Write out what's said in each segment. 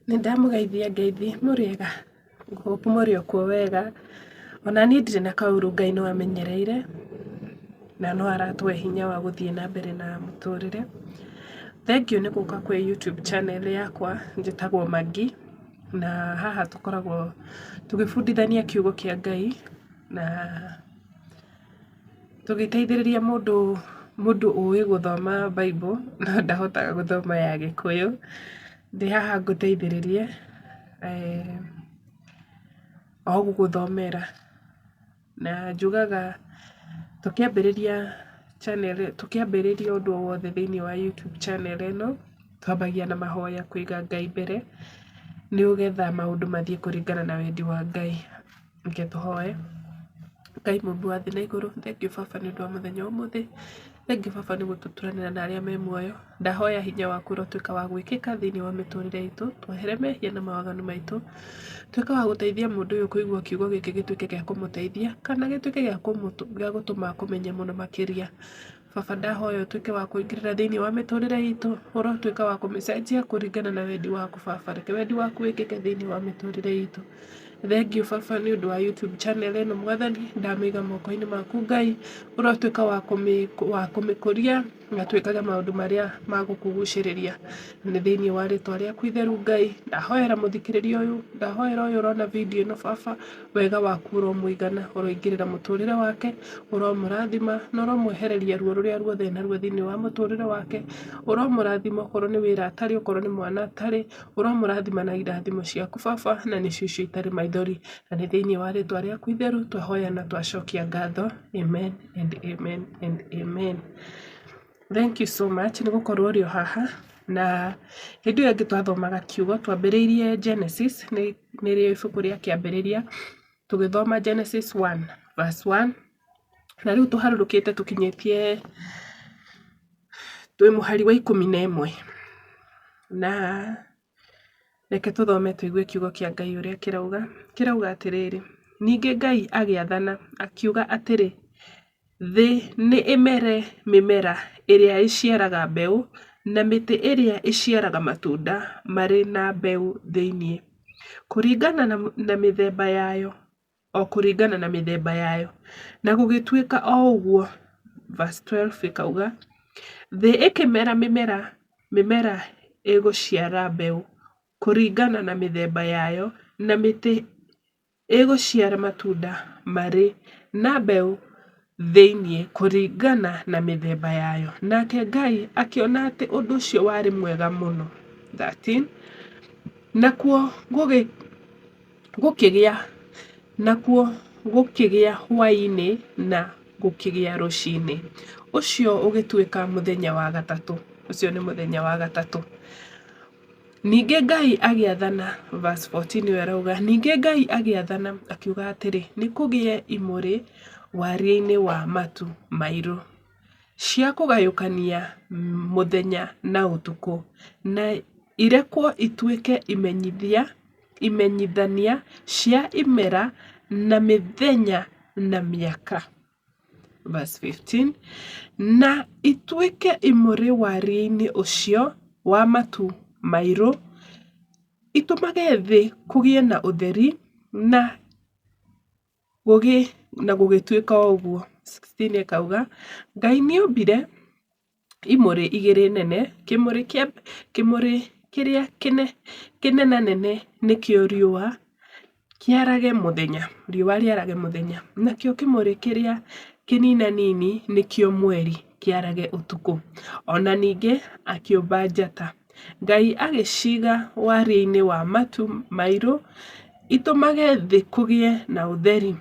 Nĩndamũgeithia ngeithi mũrĩega? Hope mũrĩ o kuo wega. Ona niĩ ndirĩ na kaũru Ngai no amenyereire, na no aratũhe hinya wa gũthiĩ na mbere na mũtũrĩre. Thengiũ nĩ gũka kwĩ YouTube channel yakwa, njĩtagwo Maggie, na haha tũkoragwo tũgĩbundithania kiugo kĩa Ngai, na tũgĩteithĩrĩria mũndũ mũndũ ũĩ gũthoma Bible no ndahotaga gũthoma ya Gĩkũyũ. Ndĩ haha ngũteithĩrĩrie o gũgũthomera. Na njugaga tũkĩambĩrĩria channel tũkĩambĩrĩria ũndũ o wothe thĩiniĩ wa YouTube channel ĩno, twambagia na mahoya kũiga Ngai mbere, nĩgetha maũndũ mathiĩ kũringana na wendi wa Ngai. Reke tũhoe. Ngai mũmbi wa thĩ na igũrũ, thengiũ baba nĩ ũndũ wa mũthenya wa ũmũthĩ, thengiũ baba nĩ gũtũturanĩra na arĩa me muoyo, ndahoya hinya waku ũrotuĩka wa gwĩkĩka thĩiniĩ wa mĩtũrĩre itũ, twehere mehia na mawaganu maitũ, tuĩka wa gũteithia mũndũ ũyũ kũigua kiugo gĩkĩ gĩtuĩke gĩa kũmũteithia, kana gĩtuĩke gĩa gũtũma akũmenye mũno makĩria. Baba ndahoya ũtuĩke wa kũingĩrĩra thĩiniĩ wa mĩtũrĩre itũ, ũrotuĩka wa kũmĩcenjia kũringana na wendi waku baba, reke wendi waku wĩkĩke thĩiniĩ wa mĩtũrĩre itũ. Thengiũ baba nĩ ũndũ wa YouTube channel ĩno mwathani, ndamĩiga moko-inĩ maku Ngai, ũrotuĩka wa kũmĩkũria na twĩkage maũndũ marĩa magũkũgucĩrĩria. Nĩ thĩiniĩ wa rĩtwa rĩaku itheru Ngai, ndahoera mũthikĩrĩria ũyũ, ndahoera ũyũ ũrona video ĩno baba, wega waku ũromũigana, ũroingĩrĩra mũtũrĩre wake, ũromũrathima na ũromwehereria ruo rũrĩa ruothe enaruo thĩiniĩ wa mũtũrĩre wake, ũromũrathima okorwo nĩ wĩra atarĩ, okorwo nĩ mwana atarĩ, ũromũrathima na irathimo ciaku baba, na nĩcio icio itarĩ maithori. Na nĩ thĩiniĩ wa rĩtwa rĩaku itheru twahoya na twacokia ngatho. Amen and amen and amen. Thank you so much nĩ gũkorwo ũrĩ o haha na hĩndĩ ĩyo ĩngĩ twathomaga kiugo twambĩrĩirie Genesis nĩrĩo ibuku rĩa kĩambĩrĩria tũgĩthoma Genesis 1 verse 1 na rĩu tũharũrũkĩte tũkinyĩtie twĩ mũhari wa 11 na reke tũthome tũigue kiugo kĩa Ngai ũrĩa kĩrauga. Kĩrauga atĩrĩrĩ, ningĩ Ngai agĩathana akiuga atĩrĩ, thĩ nĩ ĩmere mĩmera ĩrĩa ĩciaraga mbeũ na mĩtĩ ĩrĩa ĩciaraga matunda marĩ na mbeũ thĩinĩ, kũringana na mĩthemba yayo, o kũringana na mĩthemba yayo. Na gũgĩtuĩka o ũguo. Verse 12 ĩkauga, thĩ ĩkĩmera mĩmera, mĩmera ĩgũciara mbeũ kũringana na mĩthemba yayo, na mĩtĩ ĩgũciara matunda marĩ na mbeũ thĩinĩ kũringana na mĩthemba yayo. Nake Ngai akĩona atĩ ũndũ ũcio warĩ mwega mũno. 13 Nakuo gũkĩgĩa nakuo gũkĩgĩa hwaĩ-inĩ na gũkĩgĩa rũcinĩ. Ũcio ũgĩtuĩka mũthenya wa gatatũ. Ũcio nĩ mũthenya wa gatatũ. Ningĩ Ngai agĩathana, verse 14 ĩyo ĩrauga, ningĩ Ngai agĩathana akiuga atĩrĩ, nĩ kũgĩe imũrĩ wariĩ-inĩ wa matu mairũ, cia kũgayũkania mũthenya na ũtukũ, na irekwo ituĩke imenyithia, imenyithania cia imera na mĩthenya na mĩaka. Verse 15, na ituĩke imũrĩ wariĩ-inĩ ũcio wa matu mairũ, itũmage thĩ kũgĩe na ũtheri, na na gũgĩtuĩka o ũguo. 16 ĩkauga, Ngai nĩombire imũrĩ igĩrĩ nene, kĩmũrĩ kĩa kĩmũrĩ kĩrĩa kĩnenanene nĩkĩo riũa, kĩarage mũthenya, riũa rĩarage mũthenya, nakĩo kĩmũrĩ kĩrĩa kĩninanini nĩkĩo mweri, kĩarage ũtukũ. Ona ningĩ akĩũmba njata. Ngai agĩciga wariĩ-inĩ wa matu mairũ, itũmage thĩ kũgĩe na ũtheri.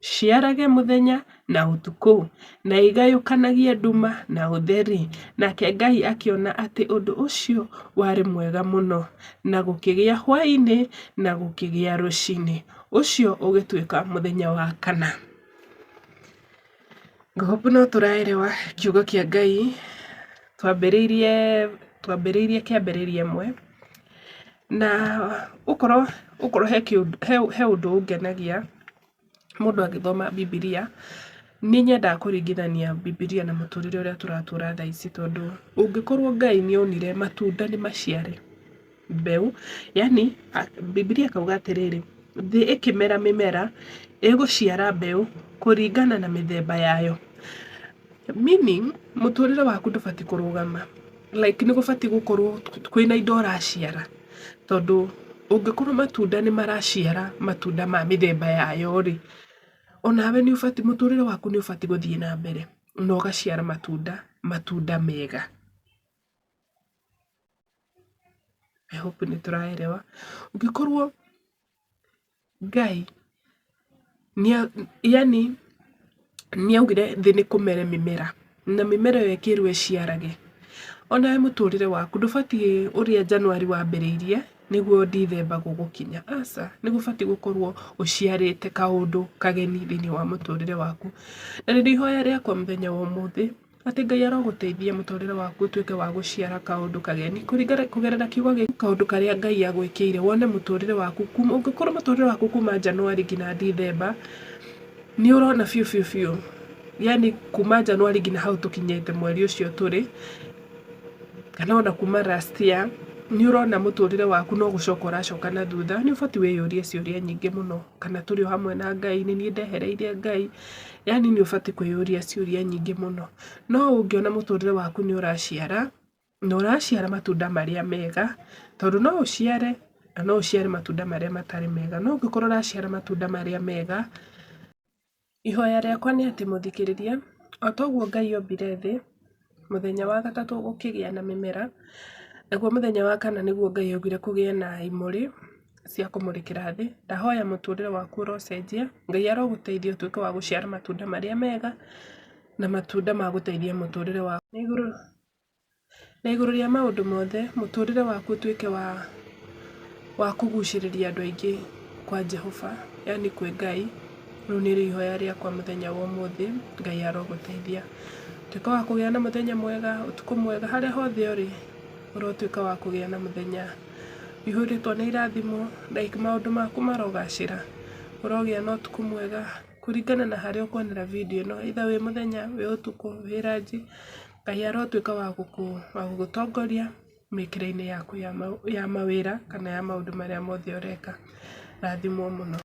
Ciarage mũthenya na ũtukũ, na igayũkanagie nduma na ũtheri. Nake Ngai akĩona atĩ ũndũ ũcio warĩ mwega mũno. Na gũkĩgĩa hwaĩ-inĩ na gũkĩgĩa rũcinĩ. Ũcio ũgĩtuĩka mũthenya wa kana. Ngũhope no tũraerewa kiugo kĩa Ngai. Twambĩrĩirie twambĩrĩirie kĩambĩrĩria ĩmwe, na ũkorwo ũkorwo he kĩũndũ he ũndũ ũngenagia mũndũ agĩthoma Bibilia, nĩ nyendaga kũringithania Bibilia na mũtũrĩre ũrĩa tũratũra thaa ici tondũ ũngĩkorwo Ngai nĩ onire matunda nĩ maciare. mbeũ, yaani Bibilia ĩkauga atĩrĩrĩ, thĩ ĩkĩmera mĩmera ĩgũciara mbeũ kũringana na mĩthemba yayo. Meaning mũtũrĩre waku ndũbatiĩ kũrũgama, like nĩ gũbatiĩ gũkorwo kwĩna indo ũraciara, tondũ ũngĩkorwo matunda nĩ maraciara matunda ma mĩthemba yayo rĩ, onawe nĩ ũbatiĩ, mũtũrĩre waku nĩ ũbatiĩ gũthiĩ na mbere na ũgaciara matunda, matunda mega. I hope nĩ tũraerewa. Ũngĩkorwo Ngai yaani nĩ augire thĩ nĩ kũmere mĩmera na mĩmera ĩyo ĩkĩrwo ĩciarage, onawe mũtũrĩre waku ndũbatiĩ ũrĩa January wambĩrĩirie nĩguo December gũgũkinya, aca, nĩ gũbatiĩ gũkorwo ũciarĩte kaũndũ kageni thĩiniĩ wa mũtũrĩre waku. Na nĩrĩo ihoya rĩakwa mũthenya wa ũmũthĩ, atĩ Ngai arogũteithia mũtũrĩre waku ũtuĩke wa gũciara kaũndũ kageni kũringana kũgerera kiugo gĩkĩ, kaũndũ karĩa Ngai agwĩkĩire, wone mũtũrĩre waku kuma, ũngĩkorwo mũtũrĩre waku kuma January nginya December, nĩ ũrona biũ biũ biũ, yaani kuma January nginya hau tũkinyĩte mweri ũcio tũrĩ, kana ona kuma last year, nĩ ũrona mũtũrĩre waku no gũcoka ũracoka na thutha, nĩ ũbatiĩ wĩyũrie ciũria nyingĩ mũno, kana tũrĩ o hamwe na Ngai, nĩ niĩ ndehereire Ngai, yaani nĩ ũbatiĩ kwĩyũria ciũria nyingĩ mũno. No ũngĩona mũtũrĩre waku nĩ ũraciara, na ũraciara matunda marĩa mega, tondũ no ũciare na no ũciare matunda marĩa matarĩ mega, no ũngĩkorwo ũraciara matunda marĩa mega, ihoya rĩakwa nĩ atĩ mũthikĩrĩria, o ta ũguo Ngai ombire thĩ, mũthenya wa gatatũ gũkĩgĩa na mĩmera, naguo mũthenya wa kana nĩguo Ngai augire kũgĩe na imũrĩ cia kũmũrĩkĩra thĩ. Ndahoya mũtũrĩre waku ũrocenjia, Ngai arogũteithia ũtuĩke wa gũciara matunda marĩa mega, na matunda ma gũteithia mũtũrĩre waku. Na igũrũ rĩa maũndũ mothe, mũtũũrĩre waku ũtuĩke wa wa kũgucĩrĩria andũ aingĩ kwa Jehova, yaani kwĩ Ngai. Rĩu nĩrĩo ihoya rĩakwa mũthenya wa ũmũthĩ, Ngai arogũteithia. Tuĩka wa kũgĩa na mũthenya mwega, ũtukũ mwega, harĩa hothe ũrĩ, ũrotuĩka wa kũgĩa na mũthenya ũihũrĩtwo nĩ irathimo, like maũndũ maku marogacĩra. Ũrogĩa na ũtukũ mwega, kũringana na harĩa ũkuonera video ĩno, either wĩ mũthenya, wĩ ũtukũ, wĩ ranji. Ngai arotuĩka wa gũgũtongoria mĩkĩre-inĩ yaku ya mawĩra kana ya maũndũ marĩa mothe ũreka. Rathimwo mũno.